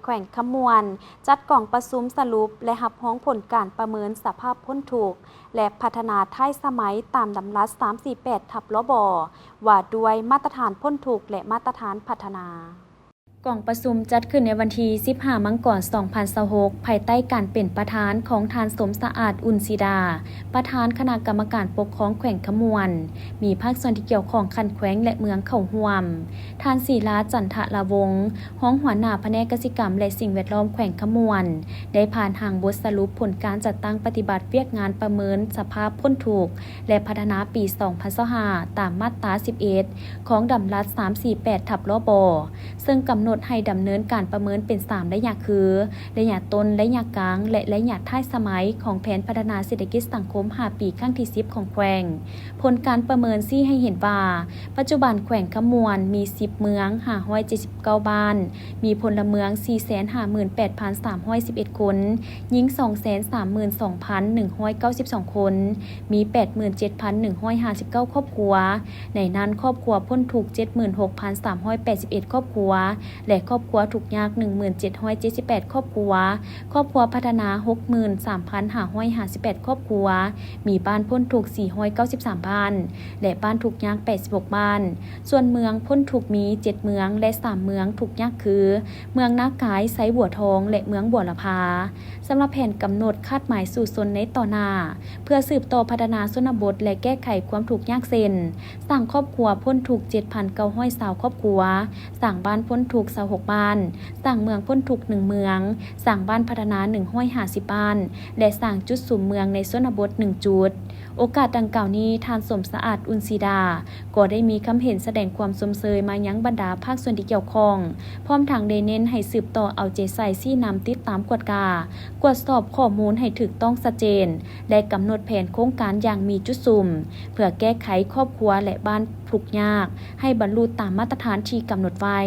ແຂວງຄຳມ່ວນ ຈັດກອງປະຊຸມສະຫຼຸບ ແລະ ຮັບຮອງຜົນການປະເມີນສະພາບພົ້ນທຸກ ແລະ ພັດທະນາທ້າຍສະໄໝ ຕາມດຳລັດສາມສີ່ແປດທັບ ລບ ວ່າດ້ວຍມາດຕະຖານພົ້ນທຸກ ແລະ ມາດຕະຖານພັດທະນາ. ກອງປະຊຸມຈັດຂຶ້ນໃນວັນທີສິບຫ້າ ມັງກອນ ສອງພັນຊາວຫົກ ພາຍໃຕ້ການເປັນປະທານຂອງທ່ານ ສົມສະອາດ ອຸ່ນສີດາ ປະທານຄະນະກຳມະການປົກຄອງແຂວງຄຳມ່ວນ, ມີພາກສ່ວນທີ່ກ່ຽວຂ້ອງຂັ້ນແຂວງ ແລະ ເມືອງເຂົ້າຮ່ວມ, ທ່ານ ສີລາ ຈັນທະລາວົງ ຮອງຫົວໜ້າພະແນກກະສິກຳ ແລະ ສິ່ງແວດລ້ອມແຂວງຄຳມ່ວນ ໄດ້ຜ່ານຮ່າງບົດສະຫຼຸບຜົນການຈັດຕັ້ງປະຕິບັດວຽກງານປະເມີນສະພາບພົ້ນທຸກ ແລະ ພັດທະນາປີສອງພັນຊາວຫ້າ ຕາມມາດຕາສິບເອັດ ຂອງດຳລັດສາມສີ່ແປດທັບ ລບ ເຊິ່ງກຳນົດໃຫ້ດຳເນີນການປະເມີນເປັນສາມໄລຍະຄື ໄລຍະຕົ້ນ, ໄລຍະກາງ ແລະ ໄລຍະທ້າຍສະໄໝຂອງແຜນພັດທະນາເສດຖະກິດສັງຄົມຫ້າປີຄັ້ງທີສິບຂອງແຂວງ. ຜົນການປະເມີນຊີ້ໃຫ້ເຫັນວ່າ ປັດຈຸບັນແຂວງຄຳມ່ວນມີສິບເມືອງ, ຫ້າຮ້ອຍເຈັດສິບເກົ້າບ້ານ, ມີພົນລະເມືອງ ສີ່ແສນຫ້າໝື່ນແປດພັນສາມຮ້ອຍສິບເອັດຄົນ, ຍິງ ສອງແສນສາມໝື່ນສອງພັນໜຶ່ງຮ້ອຍເກົ້າສິບສອງຄົນ, ມີ ແປດໝື່ນເຈັດພັນໜຶ່ງຮ້ອຍຫ້າສິບເກົ້າຄອບຄົວ, ໃນນັ້ນຄອບຄົວພົ້ນທຸກ ເຈັດໝື່ນຫົກພັນສາມຮ້ອຍແປດສິບເອັດຄອບຄົວ ແລະ ຄອບຄົວທຸກຍາກ ໜຶ່ງໝື່ນເຈັດຮ້ອຍເຈັດສິບແປດຄອບຄົວ, ຄອບຄົວພັດທະນາ ຫົກໝື່ນສາມພັນຫ້າຮ້ອຍຫ້າສິບແປດຄອບຄົວ, ມີບ້ານພົ້ນທຸກ ສີ່ຮ້ອຍເກົ້າສິບສາມບ້ານ ແລະ ບ້ານທຸກຍາກ ແປດສິບຫົກບ້ານ. ສ່ວນເມືອງພົ້ນທຸກມີເຈັດເມືອງ ແລະ ສາມເມືອງທຸກຍາກຄື ເມືອງນາກາຍ, ໄຊບົວທອງ ແລະ ເມືອງບົວລະພາ. ສຳລັບແຜນກຳນົດຄາດໝາຍສູ້ຊົນໃນຕໍ່ໜ້າ ເພື່ອສືບຕໍ່ພັດທະນາຊົນນະບົດ ແລະ ແກ້ໄຂຄວາມທຸກຍາກ ເຊັ່ນ: ສ້າງຄອບຄົວພົ້ນທຸກ ເຈັດພັນເກົ້າຮ້ອຍຊາວຄອບຄົວ, ສ້າງບ້ານພົ້ນທຸກ ຊາວຫົກບ້ານ, ສ້າງເມືອງພົ້ນທຸກ ໜຶ່ງເມືອງ, ສ້າງບ້ານພັດທະນາ ໜຶ່ງຮ້ອຍຫ້າສິບບ້ານ ແລະ ສ້າງຈຸດສຸມເມືອງໃນຊົນນະບົດ ໜຶ່ງຈຸດ. ໂອກາດດັ່ງກ່າວນີ້, ທ່ານ ສົມສະອາດ ອຸ່ນສີດາ ກໍໄດ້ມີຄຳເຫັນສະແດງຄວາມຊົມເຊີຍມາຍັງບັນດາພາກສ່ວນທີ່ກ່ຽວຂ້ອງ, ພ້ອມທັງໄດ້ເນັ້ນໃຫ້ສືບຕໍ່ເອົາໃຈໃສ່ຊີ້ນຳຕິດຕາມກວດກາ, ກວດສອບຂໍ້ມູນໃຫ້ຖືກຕ້ອງຊັດເຈນ ແລະ ກຳນົດແຜນໂຄງການຢ່າງມີຈຸດສຸມ ເພື່ອແກ້ໄຂຄອບຄົວ ແລະ ບ້ານທຸກຍາກ ໃຫ້ບັນລຸຕາມມາດຕະຖານທີ່ກຳນົດໄວ້.